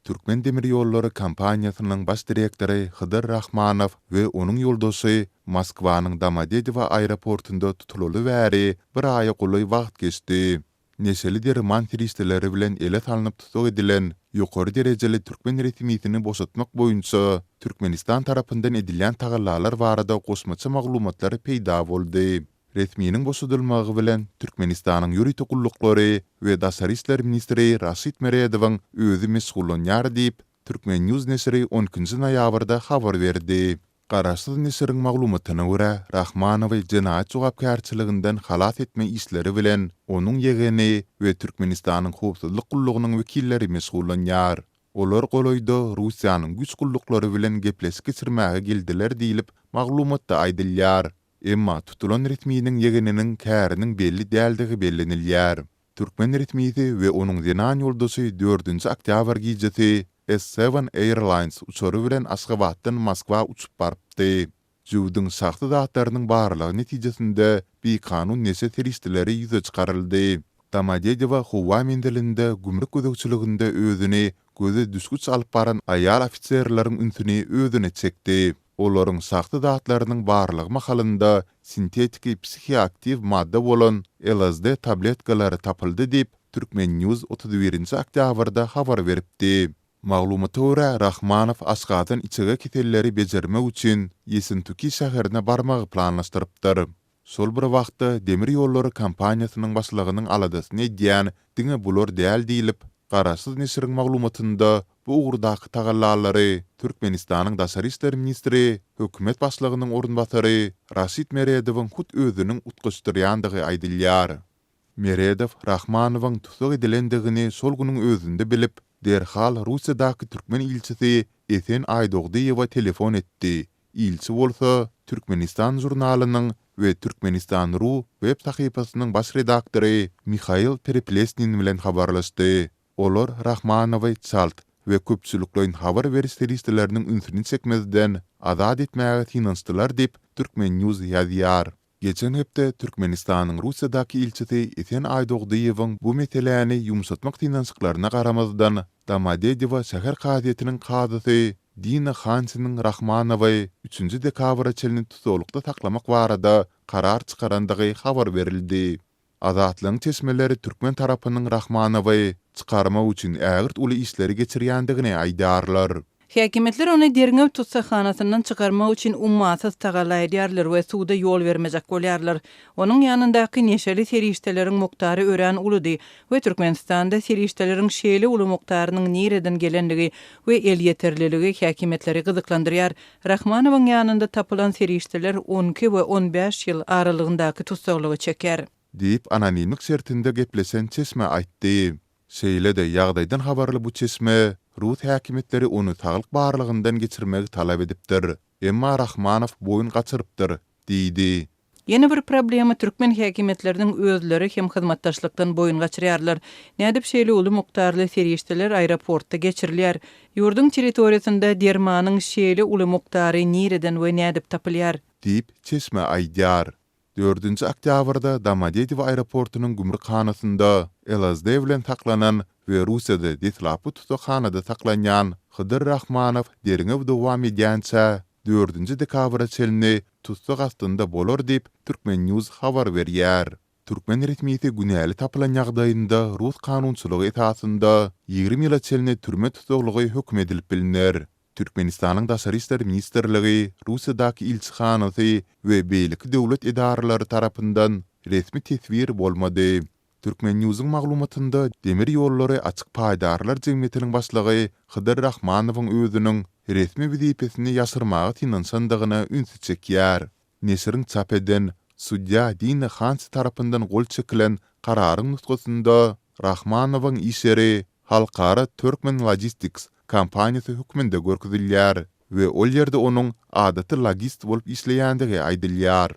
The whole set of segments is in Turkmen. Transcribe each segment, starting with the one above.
Türkmendemirýollary kompaniýasynyň baş direktory Hydyr Rahmanow we onuň ýoldaşy Moskwanyň Domodedowo aeroportunda tutulaly bäri bir aýa golaý wagt geçdi. Neşeli derman serişdeleri bilen ele salnyp tussag edilen ýokary derejeli türkmen resmisini boşatmak boýunça Türkmenistan tarapyndan edilýän tagallalar barada goşmaça maglumatlar peýda boldy. Resminiň boşadylmagy bilen Türkmenistanyň ýörite gulluklary we daşary işler ministri Raşid Meredowyň özi meşgullanýar diýip, Turkmen. News neşiri on ikinji noýabrda habar berdi. Garaşsyz neşiriň maglumatyna görä, Rahmanowy jenaýat jogapkärçiliginden halas etme işleri bilen onuň ýegeni we Türkmenistanyň howpsuzlyk gullugynyň wekilleri meşgullanýar. Olar golaýda Russiýanyň güýç gulluklary bilen gepleşik geçirmäge geldiler diýlip, maglumatda aýdylýar. Emma tutulan resminiň ýegeniniň käriniň belli däldigi bellenilýär. Türkmen resmisi we onuň zenan ýoldaşy dördünji oktýabr gijesi S-Seven Airlines uçary bilen Aşgabatdan Moskwa uçup barypdy. Jübüdiň şahsy zatlarynyň barlagy netijesinde bikanun neşe serişdeleri ýüze çykaryldy. Domodedowo howa menzilinde gümrük gözegçiliginde özüni göze düşgüç alyp baran aýal ofiserleriň ünsüni özüne çekdi. Olaryň şahsy zatlarynyň barlagy mahalynda sintetiki psihoaktiw madda bolan LSD tabletkalary tapyldy diýip, Turkmen. News 31 nji oktýabrda habar beripdi. Maglumata görä, Rahmanow aşgazan-içege keselleri bejermek üçin Ýessentuki şäherine barmagy planlaşdyrypdyr. Şol bir wagtda, demir ýollary kompaniýasynyň başlygynyň aladasyny edýän diňe bular däl diýlip, garaşsyz neşiriň maglumatynda bu ugurdaky tagallalary Türkmenistanyň daşary işler ministri, hökümet başlygynyň orunbasary Raşid Meredowyň hut özüniň utgaşdyrýandygy aýdylýar. Meredow Rahmanowyň tussag edilendigini şol günüň özünde bilip, derhal Russiýadaky türkmen ilçisi Esen Aýdogdyýewe telefon etdi, ilçi bolsa Türkmenistan žurnalynyň we Türkmenistan. Ru web sahypasynyň baş redaktory Mihail Pereplesnin bilen habarlaşdy. Olar Rahmanowy çalt we köpçülikleýin habar beriş serişdeleriniň ünsüni çekmezden azat etmäge synanyşdylar diýip, Turkmen. News ýazýar. Geçen hepde Türkmenistanyň Russiýadaky ilçisi Esen Aýdogdyýewiň bu meseläni ýumşatmak synanyşyklaryna garamazdan, Domodedowo şäher kazyýetiniň kazysy Dina Hansiniň Rahmanowy üçünji dekabra çenli tussaglykda saklamak barada karar çykarandygy habar berildi. Azatlygyň çeşmeleri türkmen tarapynyň Rahmanowy çykarmak üçin ägirt uly işleri geçirýändigini aýdýarlar. Häkimiýetler ony derňew tussaghanasyndan çykarmak üçin ummasyz tagalla edýärler we suda ýol bermejek bolýarlar. Onuň ýanyndaky neşeli serişdeleriň mukdary örän uludy we Türkmenistanda serişdeleriň şeýle uly mukdarynyň nireden gelendigi we elýeterliligi häkimiýetleri gyzyklandyrýar. Rahmanowyň ýanynda tapylan serişdeler on iki we on bäş ýyl aralygyndaky tussaglygy çeker. Diýip, anonimlik şertinde gepleşen çeşme aýtdy. Şeýle-de, ýagdaýdan habarly bu çeşme, rus häkimiýetleri ony saglyk barlagyndan geçirmegi talap edipdir, emma Rahmanow boýun gaçyrypdyr diýdi. Ýene bir problema türkmen häkimiýetleriniň özleri hem hyzmatdaşlykdan boýun gaçyrýarlar. Nädip şeýle uly mukdarly serişdeler aeroportda geçirilýär? Ýurduň territoriýasynda dermanyň şeýle uly mukdary nireden we nädip tapylýar? Diýip, çeşme aýdýar. Dördünji oktýabrda Domodedowo aeroportunyň gümrükhanasynda LSD bilen saklanan we Russiýada deslapky tussaghanada saklanýan Hydyr Rahmanow derňew dowam edýänçä, dördünji dekabra çenli tussag astynda bolar diýip, Turkmen. News habar berýär. Türkmen resmisi günäli tapylan ýagdaýynda rus kanunçylygy esasynda 20 ýyla çenli türme tussaglygy höküm edilip bilner. Türkmenistanyň Daşary işler ministrligi, Russiýadaky ilçihanasy we beýleki döwlet edaralary tarapyndan resmi teswir bolmady. Turkmen. Newsiň maglumatynda Demir ýollary açyk paýdarlar jemgyýetiniň başlygy Hydyr Rahmanowyň özüniň resmi wezipesini ýaşyrmaga synanyşandygyna ünsi çekýär. Neşiriň çap eden, sudýa Dina Hansi tarapyndan gol çekilen kararyň nusgasynda Rahmanowyň iş ýeri Halkara Turkmen Logistics kompaniýasy hökmünde görkezilýär we ol ýerde onuň adaty logist bolup işleýändigi aýdylýar.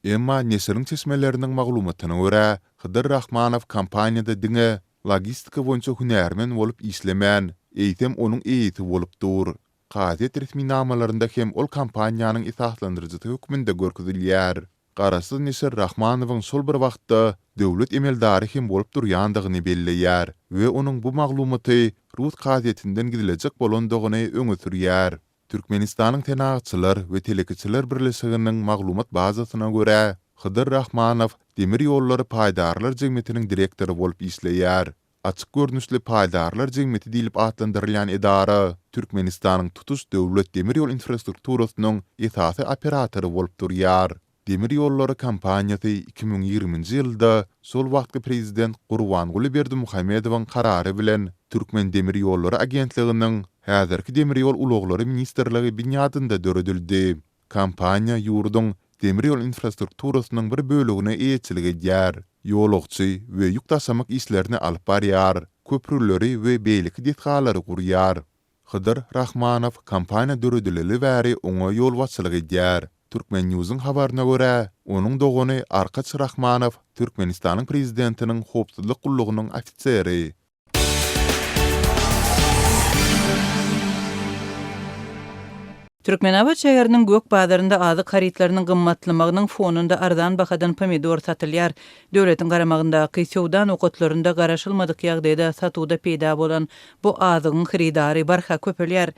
Emma neşiriň çeşmeleriniň maglumatyna görä, Hydyr Rahmanow kompaniýada diňe logistika boýunça hünärmen bolup işlemän, eýsem onuň eýesi bolup dur. Kazyýet resminamalarynda hem ol kompaniýanyň esaslandyryjysy hökmünde görkezilýär. Garaşsyz neşir Rahmanowyň şol bir wagtda döwlet emeldary hem bolup durýandygyny belleýär we onuň bu maglumaty. rus kazyýetinden gizlejek bolandygyny öňe sürýär. Türkmenistanyň Senagatçylar we telekeçiler birleşiginiň maglumat bazasyna görä, Hydyr Rahmanow Demir ýollary paýdarlar jemgyýetiniň direktory bolup işleýär. Açyk görnüşli paýdarlar jemgyýeti diýlip atlandyrylýan edara Türkmenistanyň tutuş döwlet demir ýol infrastrukturasynyň esasy operatory bolup durýar. Demir ýollary kompaniýasy 2020-nji ýylda şol wagtky prezident Gurbanguly Berdimuhamedowyň karary bilen Türkmendemirýollary agentliginiň, häzirki Demir ýol ulaglary ministrligi binýadynda döredildi. Kompaniýa ýurduň demir ýol infrastrukturasynyň bir bölegine eýeçilik edýär, ýolagçy we ýük daşamak işlerini alyp barýar, köprüleri we beýleki desgalary gurýar. Hydyr Rahmanow kompaniýa döredileli bäri oňa ýolbaşçylyk edýär. Turkmennewsiň habaryna görä, onuň dogany Arkaç Rahmanow Türkmenistanyň Prezidentiniň howpsuzlyk gullugynyň ofiseri. Türkmenabat şäheriniň gök bazarynda azyk harytlarynyň gymmatlamagynyň fonunda arzan bahadan pomidor satylýar. Döwletiň garamagyndaky söwda nokatlarynda garaşylmadyk ýagdaýda satuwda peýda bolan bu azygyň hyrydary barha köpelýär.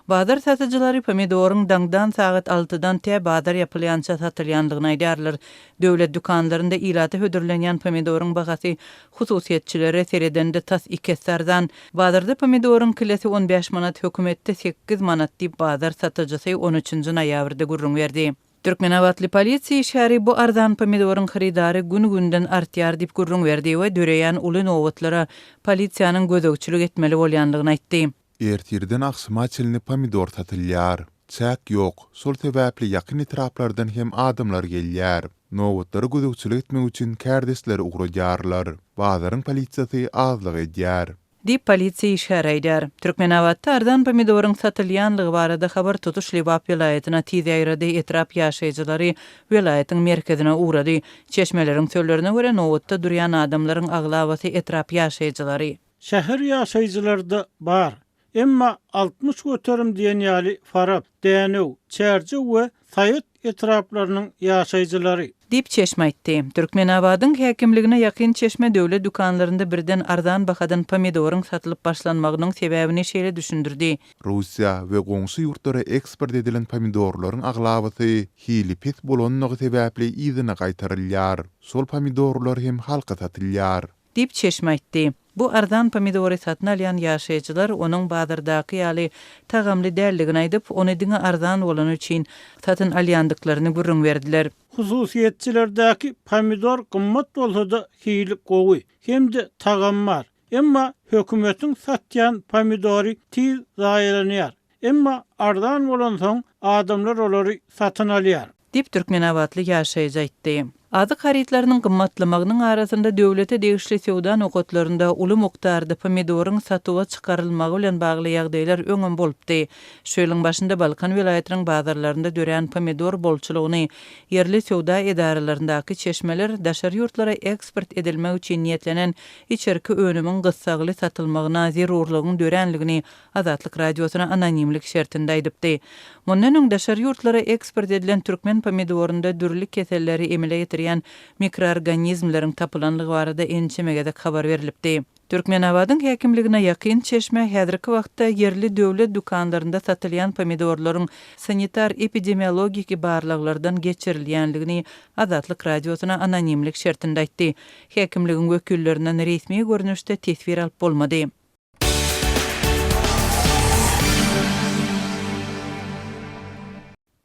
Bazar satyjylary pomidoryň daňdan sagat altydan tä bazar ýapylýança satylýandygyny aýdýarlar. Döwlet dükanlarynda ilata hödürlenýän pomidoryň bahasy Hususyýetçilere seredende tas iki esse arzan. Bazarda pomidoryň kilesi on bäş manat, hökümetde sekiz manat diýip, bazar satyjysy on üçünji noýabrda gürrüň berdi. Türkmenabatly polisiýa işgäri bu arzan pomidoryň hyrydary gün-günden artýar diýip gürrüň berdi we döreýän uly nobatlara polisiýanyň gözegçilik etmeli bolýandygyny aýtdy. Ertirden agşama çenli pomidor satylýar. Çäk ýok, şol sebäpli ýakyn etraplardan hem adamlar gelýär. Nobatlara gözegçilik etmek üçin kärdeşleri ugradýarlar. Bazaryň polisiýasy azlyk edýär. Diýip, polisiýa işgäri aýdýar. Türkmenabatda arzan pomidoryň satylýanlygy barada habar tutuş Lebap welaýatyna tiz ýaýrady, etrap ýaşaýjylary welaýatyň merkezine ugrady. Çeşmeleriň sözlerine görä, nobatda durýan adamlaryň aglabasy etrap ýaşaýjylary. Şäher ýaşaýjylarda bar. Emma 60% diýen ýaly Farap, Dänew, Çärjew we Saýat etraplarynyň ýaşaýjylary. Diýip, çeşme aýtdy. Türkmenabadyň häkimligine ýakyn çeşme döwlet dükanlarynda birden arzan bahadan pomidoryň satylyp başlanmagynyň sebäbini şeýle düşündirdi. Russiýa we goňşy ýurtlara eksport edilen pomidorlaryň aglabasy hili pes bolanlygy sebäpli yzyna gaýtarylýar. Şol pomidorlar hem halka satylýar. Diýip, çeşme aýtdy. Bu arzan pomidory satyn alýan ýaşaýjylar onuň bazardaky ýaly tagamly däldigini aýdyp, ony diňe arzan bolany üçin satyn alýandyklaryny gürrüň berdiler. Hususyýetçilerdäki pomidor gymmat bolsa-da hili gowy hem-de tagamy bar. Emma hökümetiň satýan pomidory tiz zaýalanýar. Emma arzan bolansoň, adamlar olary satyn alýar. Diýip, türkmenabatly ýaşaýjy aýtdy. Azyk harytlarynyň gymmatlamagynyň arasynda döwlete degişli söwda nokatlarynda uly mukdarda pomidoryň satuwa çykarylmagy bilen bagly ýagdaýlar öňem bolupdy. Şu ýylyň başynda Balkan welaýatynyň bazarlarynda dörän pomidor bolçulygyny ýerli söwda edaralaryndaky çeşmeler daşary ýurtlara eksport edilmek üçin niýetlenen içerki önümiň gyssagly satylmagyna zerurlygyň döränligini Azatlyk Radiosyna anonimlik şertinde aýdypdy. Mundan öň daşary ýurtlara eksport edilen türkmen pomidorynda dürli keselleri emele getirýän mikroorganizmleriň tapylanlygy barada ençeme gezek habar berlipdi. Türkmenabadyň häkimligine ýakyn çeşme häzirki wagtda ýerli döwlet dükanlarynda satylýan pomidorlaryň sanitar-epidemiologiki barlaglardan geçirilýänligini Azatlyk Radiosyna anonimlik şertinde aýtdy. Häkimligiň wekillerinden resmi görnüşde teswir alyp bolmady.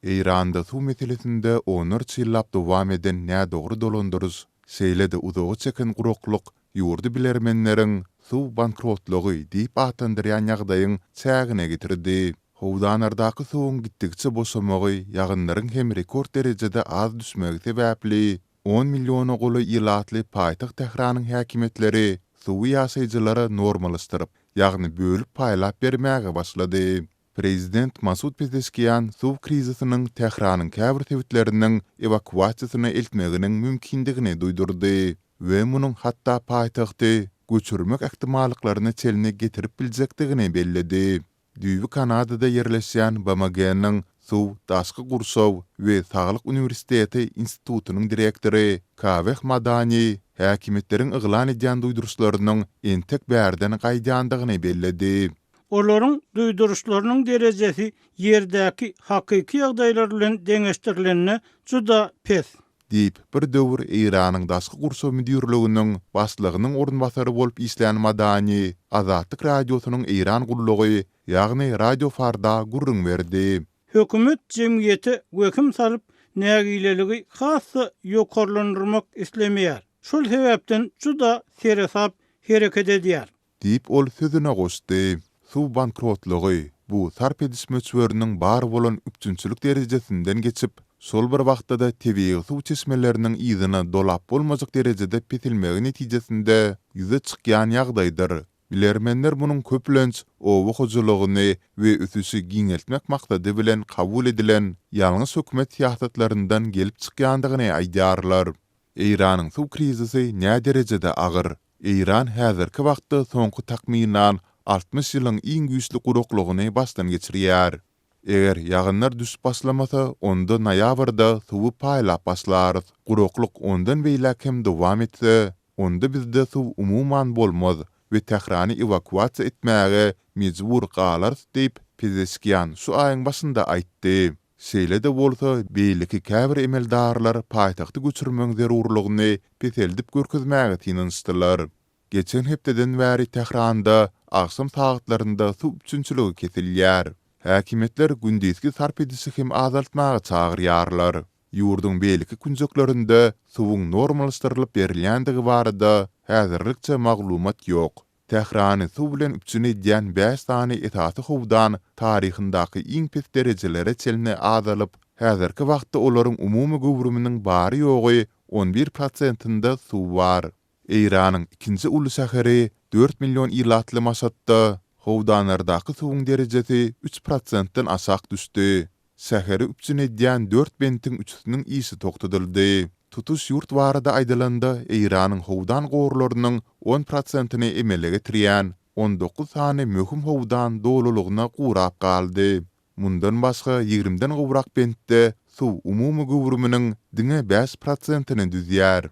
Eýranda suw meselesinde onlarça ýyllap dowam eden nädogry dolandyryş, şeýle-de uzaga çeken guraklyk ýurdy bilermenleriň suw bankrotlygy diýip atlandyrýan ýagdaýyň çägine getirdi. Howdanlardaky suwuň gitdigiçe boşamagy, ýagynlaryň hem rekord derejede az düşmegi sebäpli, On milliona golaý ilatly paýtagt Tähranyň häkimiýetleri suwy ýaşaýjylara normalaşdyryp, ýagny bölüp paýlap bermäge başlady. Prezident Masud Pezeşkian suw krizisiniň Tähranyň käbir sebitleriniň ewakuasiýasyna eltmeginiň mümkindigini duýdurdy we munuň hatda paýtagty göçürmek ähtimallyklaryna çenli getirip biljekdigini belledi. Düýbi Kanadada ýerleşýän BMG-niň Suw, daşky gurşaw we saglyk uniwersiteti institutynyň direktory Kaweh Madani. häkimiýetleriň yglan edýän duýduryşlarynyň entek bärden gaýdýandygyny belledi. Olaryň duýduryşlarynyň derejesi ýerdäki hakyky ýagdaýlar bilen deňeşdirilende juda pes. Diýip, bir döwür Eýranyň Daşky gurşaw müdirliginiň başlygynyň orunbasary bolup işlän Madani Azatlyk Radiosynyň Eýran gullugy, ýagny Radio Farda gürrüň berdi. Hökümet jemgyýete wehim salyp, nägileligi has-da ýokarlandyrmak islemeýär. Şol sebäpden juda seresap hereket edýär. Diýip, ol sözüne goşdy. Suw bankrotlygy, bu sarp ediş möçberiniň bar bolan üpjünçilik derejesinden geçip, şol bir wagtda-da tebigy suw çeşmeleriniň yzyna dolap bolmajak derejede peselmegi netijesinde ýüze çykýan ýagdaýdyr. Bilermenler munuň köplenç oba hojalygyny we ösüşi giňeltmek maksady bilen kabul edilen ýalňyş hökümet syýasatlaryndan gelip çykýandygyny aýdýarlar. Eýranyň suw krizisi näderejede agyr? Eýran häzirki wagtda soňky takmynan 60 ýylyň iň güýçli guraklygyny başdan geçirýär. Eger ýagynlar düşüp başlamasa, onda noýabrda suwy paýlap başlarys. Guraklyk ondan beýläk hem dowam etse, onda bizde suw umuman bolmaz we Tährany ewakuasiýa etmäge mejbur galarys diýip, Pezeşkian şu aýyň başynda aýtdy. Şeýle-de bolsa, beýleki käbir emeldarlar paýtagty göçürmegiň zerurlygyny peseldip görkezmäge synanyşdylar. Geçen hepdeden bäri Tähranda agşam sagatlarynda suw üpjünçiligi kesilýär. Häkimiýetler gündizki sarp edişi hem azaltmaga çagyrýarlar. Ýurduň beýleki künjeklerinde suwuň normallaşdyrylyp berilýändigi barada häzirlikçe maglumat ýok. Tährany suw bilen üpjün edýän bäş sany esasy howdan taryhyndaky iň pes derejelere çenli azalyp, häzirki wagtda olaryň umumy göwrüminiň bary-ýogy 11 prosentinde suw bar. Eýranyň ikinji uly şäheri, dört million ilatly Maşatda howdanlardaky suwuň derejesi üç prosentden aşak düşdi. Şäheri üpjün edýän dört bentiň üçüsiniň işi togtadyldy. Tutuş ýurt barada aýdylanda, Eýranyň howdan gorlarynyň on prosentini emele getirýän 19 sany möhüm howdan dolulygyna gurap galdy. Mundan başga, ýigrimden gowrak bentde suw umumy göwrüminiň diňe bäş prosentini düzýär.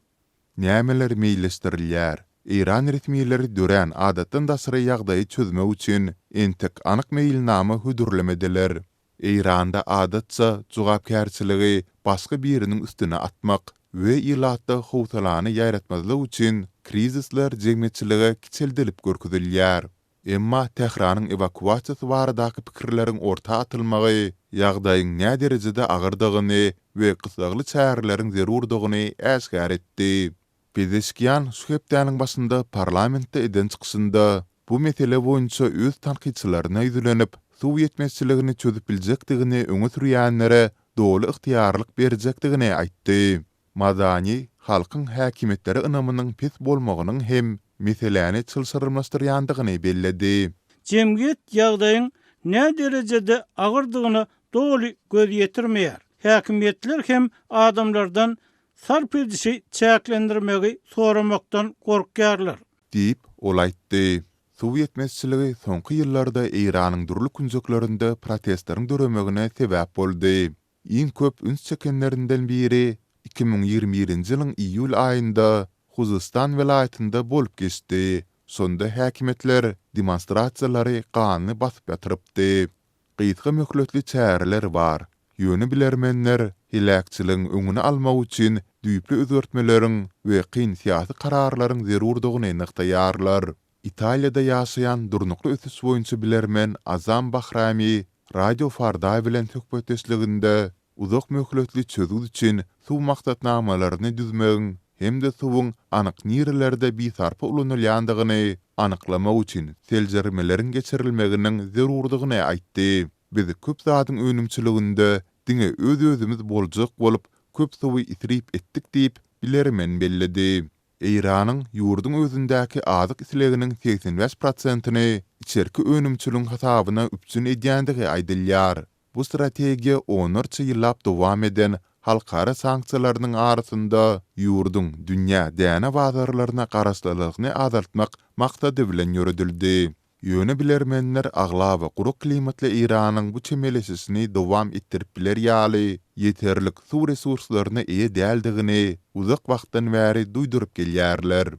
Nämeler meýilleşdirilýär? Eýran resmileri dörän adatdan daşary ýagdaýy çözmek üçin entek anyk meýilnama hödürlemediler. Eýranda adatça jogapkärçiligi başga biriniň üstüne atmak we ilatda howsalany ýaýratmazlyk üçin krizisler jemgyýetçilige kiçeldilip görkezilýär. Emma Tähranyň ewakuasiýasy baradaky pikirleriň orta atylmagy ýagdaýyň näderejede agyrdygyny we gyssagly çäreleriň zerurdygyny äşgär etdi. Pezeşkian şu hepdäniň başynda parlamentde eden çykyşynda bu mesele boýunça öz tankytçylaryna ýüzlenip, suw ýetmezçiligini çözüp biljekdigini öňe sürýänlere doly ygtyýarlyk berjekdigini aýtdy. Madani halkyň häkimiýetlere ynamynyň pes bolmagynyň hem meseläni çylşyrymlaşdyrýandygyny belledi. Jemgyýet ýagdaýyň näderejede agyrdygyna doly göz ýetirmeýär. Häkimiýetler hem adamlardan sarp edişi çäklendirmegi soramakdan gorkýarlar. Diýip, ol aýtdy. Suw ýetmezçiligi soňky ýyllarda Eýranyň dürli künjeklerinde protestleriň döremegine sebäp boldy. Iň köp üns çekenlerinden biri 2021-nji ýylyň iýul aýynda Huzystan welaýatynda bolup geçdi. Şonda häkimiýetler demonstrasiýalary ganly basyp ýatyrypdy. Gysga möhletli çäreler bar, ýöne bilermenler heläkçiligiň öňüni almak üçin düýpli özgertmeleriň we kyn syýasy kararlaryň zerurdygyny nygtaýarlar. Italiýada ýaşaýan durnukly ösüş boýunça bilermen Azam Bahrami Radio Farda bilen söhbetdeşliginde uzak möhletli çözgüt üçin suw maksatnamalaryny düzmegiň hem-de suwuň anyk nirelerde bisarpa ulanylýandygyny anyklamak üçin seljermeleriň geçirilmeginiň zerurdygyny aýtdy. Biz köp zadyň önümçiliginde diňe öz-özümiz boljak bolup, köp suwy isrip etdik diýip, bilermen belledi. Eýranyň ýurduň özündäki azyk isleginiň 85 prosentini içerki önümçiligiň hasabyna üpjün edýändigi aýdylýar. Bu strategiýa onlarça ýyllap dowam eden halkara sanksiýalarynyň arasynda ýurduň dünýä däne bazarlaryna garaşlylygyny azaltmak maksady bilen ýöredildi. Ýöne bilermenler aglaba gurak klimatly Eýranyň bu çemeleşişini dowam etdirip biler ýaly ýeterlik suw resurslaryna eýe däldigini uzak wagtdan bäri duýduryp gelýärler.